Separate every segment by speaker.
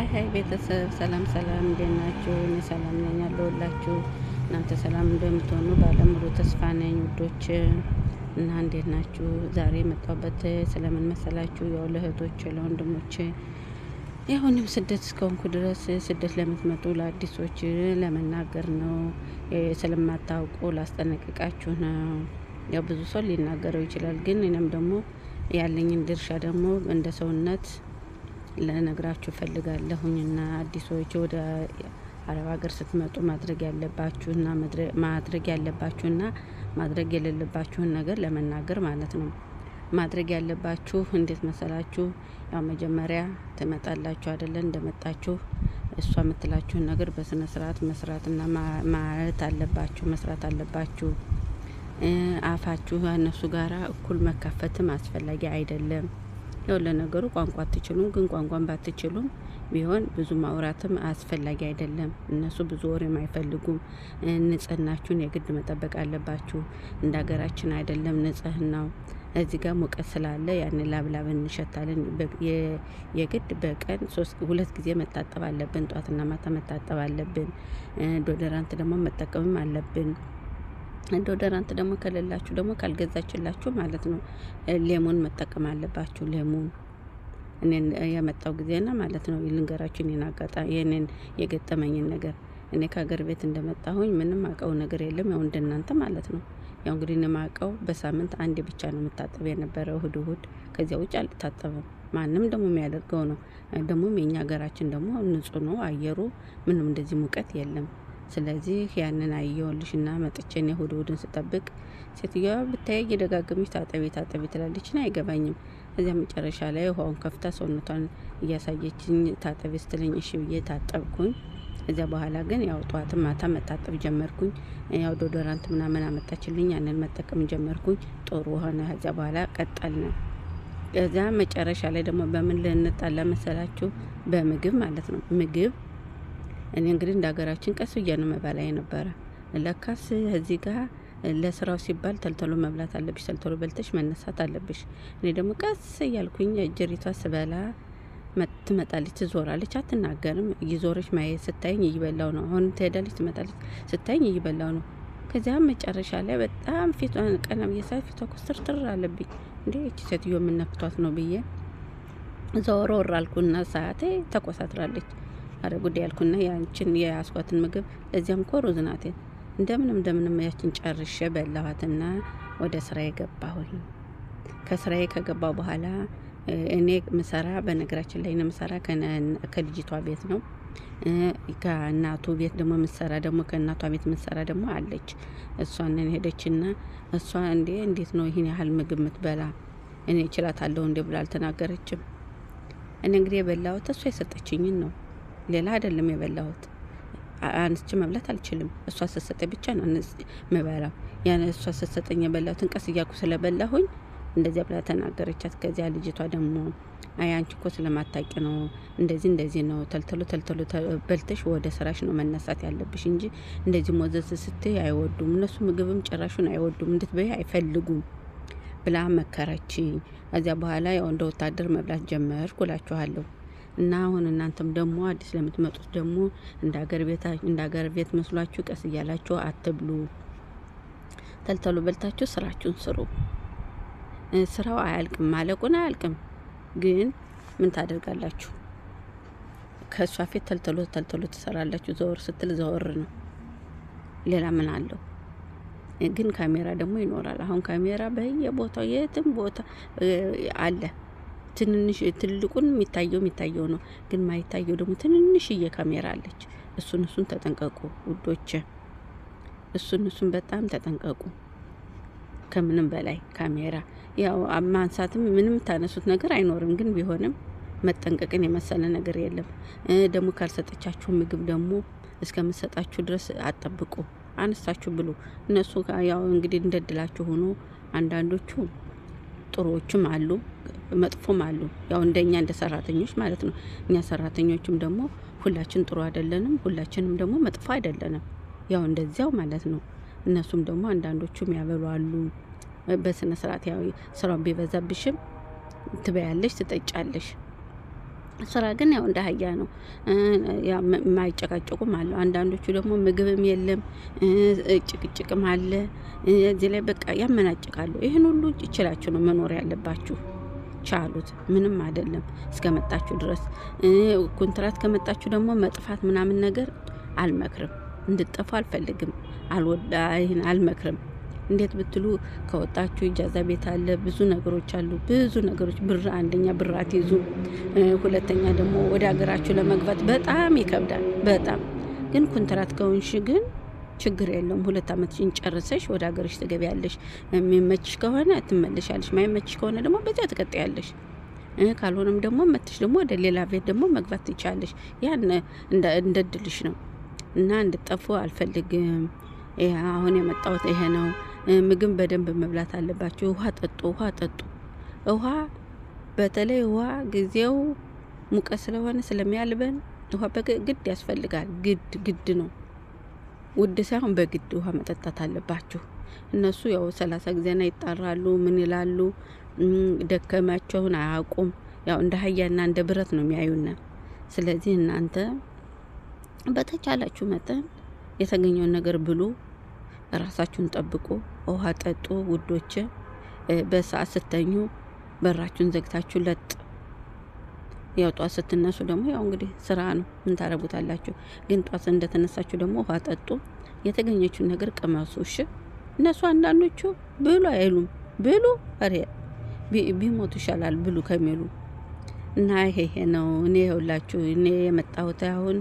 Speaker 1: Hi hi ቤተሰብ፣ ሰላም ሰላም፣ እንዴት ናችሁ? እኔ ሰላም ነኝ ያለሁላችሁ። እናንተ ሰላም እንደምትሆኑ ባለሙሉ ተስፋ ነኝ ውዶች። እና እንዴት ናችሁ? ዛሬ የመጣሁበት ስለምን መሰላችሁ? ያው ለእህቶች ለወንድሞች፣ ያሁንም ስደት እስከሆንኩ ድረስ ስደት ለምትመጡ ለአዲሶች ለመናገር ነው። ስለማታውቁ ላስጠነቅቃችሁ ነው። ያው ብዙ ሰው ሊናገረው ይችላል፣ ግን እኔም ደግሞ ያለኝን ድርሻ ደግሞ እንደ ሰውነት ልነግራችሁ ፈልጋለሁኝ። እና አዲሶች ወደ አረብ ሀገር ስትመጡ ማድረግ ያለባችሁና ማድረግ ያለባችሁና ማድረግ የሌለባችሁን ነገር ለመናገር ማለት ነው። ማድረግ ያለባችሁ እንዴት መሰላችሁ? ያው መጀመሪያ ትመጣላችሁ አይደለ? እንደመጣችሁ እሷ የምትላችሁን ነገር በስነ ስርዓት መስራትና ማለት አለባችሁ፣ መስራት አለባችሁ። አፋችሁ እነሱ ጋራ እኩል መካፈትም አስፈላጊ አይደለም። ያው ለነገሩ ቋንቋ አትችሉም፣ ግን ቋንቋን ባትችሉም ቢሆን ብዙ ማውራትም አስፈላጊ አይደለም። እነሱ ብዙ ወሬም አይፈልጉም። ንጽህናችሁን የግድ መጠበቅ አለባችሁ። እንደ ሀገራችን አይደለም ንጽህናው። እዚህ ጋር ሙቀት ስላለ ያን ላብላብ እንሸታለን። የግድ በቀን 2 ጊዜ መታጠብ አለብን። ጧትና ማታ መታጠብ አለብን። Deodorant ደግሞ መጠቀምም አለብን። Deodorant ደግሞ ከሌላችሁ ደግሞ ካልገዛችላችሁ ማለት ነው ሌሞን መጠቀም አለባችሁ። ሌሞን እኔ የመጣው ጊዜና ማለት ነው ልንገራችሁ፣ እኔን አጋጣሚ የኔን የገጠመኝን ነገር። እኔ ከሀገር ቤት እንደመጣሁኝ ምንም አውቀው ነገር የለም። ያው እንደናንተ ማለት ነው። ያው እንግዲህ እኔ ማውቀው በሳምንት አንዴ ብቻ ነው የምታጠብ የነበረ፣ እሁድ እሁድ። ከዚያ ውጭ አልታጠብም። ማንም ደግሞ የሚያደርገው ነው። ደግሞ የኛ ሀገራችን ደግሞ ንጹህ ነው አየሩ፣ ምንም እንደዚህ ሙቀት የለም። ስለዚህ ያንን አየሁልሽና መጥቼ እኔ እሁድ እሁድን ስጠብቅ ሴትዮዋ ብታይ እየደጋገመች ታጠቢ ታጠቢ ትላለች። እኔ አይገባኝም። እዚያ መጨረሻ ላይ ውሃውን ከፍታ ሰውነቷን እያሳየችኝ ታጠቢ ስትለኝ እሺ ብዬ ታጠብኩኝ። እዚያ በኋላ ግን ያው ጠዋትም ማታ መታጠብ ጀመርኩኝ። ያው deodorant ምናምን አመጣችልኝ፣ ያንን መጠቀም ጀመርኩኝ። ጥሩ ሆነ። ከዚያ በኋላ ቀጠልን። ከዚያ መጨረሻ ላይ ደግሞ በምን ልንጣላ መሰላችሁ? በምግብ ማለት ነው። ምግብ እኔ እንግዲህ እንደ ሀገራችን ቀስ ብዬ ነው መበላ የነበረ። ለካስ እዚህ ጋር ለስራው ሲባል ተልተሎ መብላት አለብሽ፣ ተልተሎ በልተሽ መነሳት አለብሽ። እኔ ደግሞ ቀስ እያልኩኝ እጅሪቷ ስበላ ትመጣለች፣ ትዞራለች፣ አትናገርም። እየዞረች ማየት ስታይኝ እየበላው ነው። አሁን ትሄዳለች፣ ትመጣለች፣ ስታይኝ እየበላው ነው። ከዚያ መጨረሻ ላይ በጣም ፊቷን ቀና ብዬ ሳይ ፊቷ ኮስተርትር አለብኝ። እንዴ እቺ ሴትዮ የምነክቷት ነው ብዬ ዘወር ወር አልኩና ሰዓቴ ተኮሳትራለች። አረ ጉዳይ ያልኩና ያንቺን የያዝኳትን ምግብ፣ ለዚያም እኮ ሩዝ ናት፣ እንደምንም እንደምንም ያችን ጨርሼ በላኋትና ወደ ስራዬ ገባሁኝ። ከስራዬ ከገባሁ በኋላ እኔ ምሰራ፣ በነገራችን ላይ ምሰራ ከልጅቷ ቤት ነው። ከእናቱ ቤት ደግሞ ምሰራ ደግሞ ከእናቷ ቤት ምሰራ ደግሞ አለች። እሷንን ሄደችና እሷ እንዴ እንዴት ነው ይህን ያህል ምግብ ምትበላ? እኔ እችላታለሁ እንዴ ብላ አልተናገረችም። እኔ እንግዲህ የበላሁት እሷ የሰጠችኝን ነው፣ ሌላ አይደለም የበላሁት። አንስቼ መብላት አልችልም። እሷ ስትሰጠኝ ብቻ ነው ምበላው። ያን እሷ ስትሰጠኝ የበላሁትን ቀስ እያልኩ ስለበላሁኝ እንደዚያ ብላ ተናገረቻት። ከዚያ ልጅቷ ደግሞ አይ አንቺ እኮ ስለማታውቂ ነው፣ እንደዚህ እንደዚህ ነው፣ ተልተሎ ተልተሎ በልተሽ ወደ ስራሽ ነው መነሳት ያለብሽ እንጂ እንደዚህ ሞዘዝ ስትይ አይወዱም እነሱ፣ ምግብም ጭራሹን አይወዱም፣ እንድትበይ አይፈልጉም ብላ መከረችኝ። ከዚያ በኋላ ያው እንደ ወታደር መብላት ጀመርኩ እላችኋለሁ። እና አሁን እናንተም ደግሞ አዲስ ለምትመጡት ደግሞ እንደ ሀገር ቤት መስሏችሁ ቀስ እያላችሁ አትብሉ። ተልተሎ በልታችሁ ስራችሁን ስሩ። ስራው አያልቅም፣ ማለቁን አያልቅም። ግን ምን ታደርጋላችሁ? ከእሷ ፊት ተልተሎ ተልተሎ ትሰራላችሁ። ዘወር ስትል ዘወር ነው። ሌላ ምን አለው? ግን ካሜራ ደግሞ ይኖራል። አሁን ካሜራ በየቦታው የትም ቦታ አለ። ትንንሽ ትልቁን የሚታየው ነው፣ ግን ማይታየው ደግሞ ትንንሽዬ ካሜራ አለች። እሱን እሱን ተጠንቀቁ ውዶች፣ እሱን እሱን በጣም ተጠንቀቁ። ከምንም በላይ ካሜራ ያው ማንሳትም ምንም ታነሱት ነገር አይኖርም፣ ግን ቢሆንም መጠንቀቅን የመሰለ ነገር የለም። ደግሞ ካልሰጠቻችሁ ምግብ ደግሞ እስከምሰጣችሁ ድረስ አጠብቁ፣ አነሳችሁ ብሉ። እነሱ ያው እንግዲህ እንደድላችሁ ሆኖ አንዳንዶቹ ጥሩዎችም አሉ፣ መጥፎም አሉ። ያው እንደኛ እንደ ሰራተኞች ማለት ነው። እኛ ሰራተኞችም ደግሞ ሁላችን ጥሩ አይደለንም፣ ሁላችንም ደግሞ መጥፎ አይደለንም። ያው እንደዚያው ማለት ነው። እነሱም ደግሞ አንዳንዶቹም ያበሉ አሉ። በስነ ስርዓት ያው ስራው ቢበዛብሽም ትበያለሽ፣ ትጠጫለሽ። ስራ ግን ያው እንደ አህያ ነው። የማይጨቃጨቁም አሉ። አንዳንዶቹ ደግሞ ምግብም የለም፣ ጭቅጭቅም አለ። እዚህ ላይ በቃ ያመናጭቃሉ። ይህን ሁሉ ይችላችሁ ነው መኖር ያለባችሁ። ቻሉት፣ ምንም አይደለም። እስከመጣችሁ ድረስ ኮንትራት ከመጣችሁ ደግሞ መጥፋት ምናምን ነገር አልመክርም። እንድጠፉ አልፈልግም። ይህን አልመክርም። እንዴት ብትሉ ከወጣችሁ إجازة ቤት አለ፣ ብዙ ነገሮች አሉ። ብዙ ነገሮች ብር፣ አንደኛ ብር አትይዙ፣ ሁለተኛ ደግሞ ወደ ሀገራችሁ ለመግባት በጣም ይከብዳል። በጣም ግን ኮንትራት ከሆንሽ ግን ችግር የለውም። 2 አመትሽን ጨርሰሽ ወደ ሀገርሽ ትገቢያለሽ። የሚመችሽ ከሆነ ትመለሻለሽ፣ ማይመችሽ ከሆነ ደግሞ በዚያ ትቀጥያለሽ። ካልሆነም ደግሞ መትሽ ደግሞ ወደ ሌላ ቤት ደግሞ መግባት ትችያለሽ። ያን እንደ እድልሽ ነው እና እንድጠፉ አልፈልግም። አሁን የመጣሁት ይሄ ነው። ምግብ በደንብ መብላት አለባችሁ። ውሃ ጠጡ፣ ውሃ ጠጡ። ውሃ በተለይ ውሃ ጊዜው ሙቀት ስለሆነ ስለሚያልበን ውሃ በግድ ያስፈልጋል። ግድ ግድ ነው፣ ውድ ሳይሆን በግድ ውሃ መጠጣት አለባችሁ። እነሱ ያው 30 ጊዜና ይጣራሉ። ምን ይላሉ? ደከማቸውን አያውቁም። ያው እንደ አህያና እንደ ብረት ነው የሚያዩና። ስለዚህ እናንተ በተቻላችሁ መጠን የተገኘውን ነገር ብሉ፣ ራሳችሁን ጠብቁ፣ ውሃ ጠጡ ውዶች። በሰዓት ስተኙ በራችሁን ዘግታችሁ ለጥ። ያው ጧት ስትነሱ ደግሞ ያው እንግዲህ ስራ ነው፣ ምን ታደርጉታላችሁ? ግን ጧት እንደተነሳችሁ ደግሞ ውሃ ጠጡ፣ የተገኘችውን ነገር ቅመሱ። እሺ፣ እነሱ አንዳንዶቹ ብሉ አይሉም። ብሉ ኧረ ቢሞቱ ይሻላል ብሉ ከሚሉ። እና ይሄ ነው። እኔ ይኸውላችሁ እኔ የመጣሁት አሁን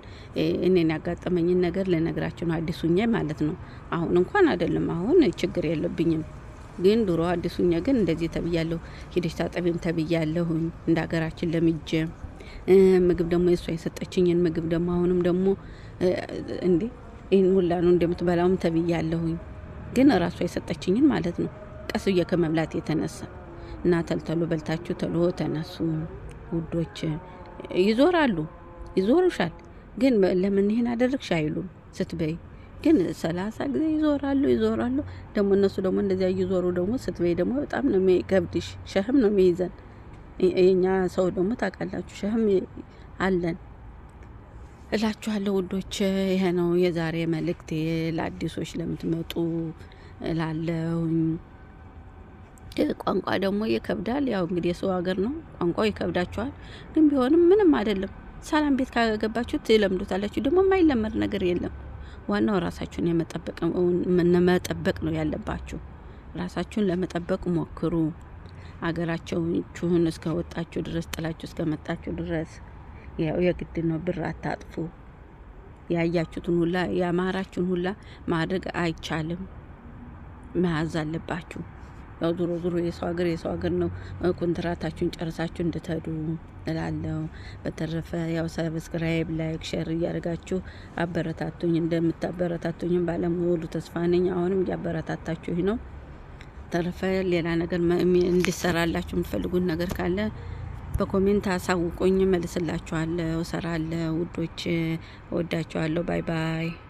Speaker 1: እኔን ያጋጠመኝን ነገር ልነግራችሁ ነው። አዲሱኛ ማለት ነው። አሁን እንኳን አይደለም፣ አሁን ችግር የለብኝም። ግን ድሮ አዲሱኛ ግን እንደዚህ ተብያለሁ። ሂደሽ ታጠቢም ተብያለሁኝ እንደ ሀገራችን ለምጄ ምግብ ደግሞ የእሷ የሰጠችኝን ምግብ ደግሞ አሁንም ደግሞ እንዴ ይህን ሁላ ነው እንደምትበላውም ተብያለሁኝ። ግን ራሷ የሰጠችኝን ማለት ነው፣ ቀስ ብዬ ከመብላት የተነሳ። እና ተልተሎ በልታችሁ ተሎ ተነሱ ውዶች። ይዞራሉ፣ ይዞሩሻል። ግን ለምን ይሄን አደረግሽ አይሉም። ስትበይ ግን 30 ጊዜ ይዞራሉ፣ ይዞራሉ። ደግሞ እነሱ ደግሞ እንደዚያ እየዞሩ ደግሞ ስትበይ ደግሞ በጣም ነው የሚከብድሽ። ሸህም ነው የሚይዘን። የኛ ሰው ደግሞ ታውቃላችሁ፣ ሸህም አለን እላችኋለሁ ውዶች። ይሄ ነው የዛሬ መልእክቴ ለአዲሶች ለምትመጡ እላለሁኝ። ቋንቋ ደግሞ ይከብዳል። ያው እንግዲህ የሰው ሀገር ነው፣ ቋንቋው ይከብዳችኋል። ግን ቢሆንም ምንም አይደለም። ሰላም ቤት ካገባችሁ ትለምዱታላችሁ። ደግሞ የማይለመድ ነገር የለም። ዋናው ራሳችሁን መጠበቅ ነው ያለባችሁ። ራሳችሁን ለመጠበቅ ሞክሩ። አገራችሁን እስከ ወጣችሁ ድረስ፣ ጥላችሁ እስከ መጣችሁ ድረስ ያው የግድ ነው። ብር አታጥፉ። ያያችሁትን ሁላ ያማራችሁን ሁላ ማድረግ አይቻልም። መያዝ አለባችሁ። ያው ዞሮ ዞሮ የሰው ሀገር የሰው ሀገር ነው። ኮንትራታችሁን ጨርሳችሁ እንድትሄዱ እላለሁ። በተረፈ ያው subscribe፣ like፣ share እያደረጋችሁ አበረታቱኝ። እንደምታበረታቱኝም ባለሙሉ ተስፋ ነኝ። አሁንም እያበረታታችሁኝ ነው። ተረፈ ሌላ ነገር እንዲሰራላችሁ የምትፈልጉት ነገር ካለ በ comment አሳውቁኝ፣ መልስላችኋለሁ፣ እሰራለሁ። ውዶች እወዳችኋለሁ። Bye bye።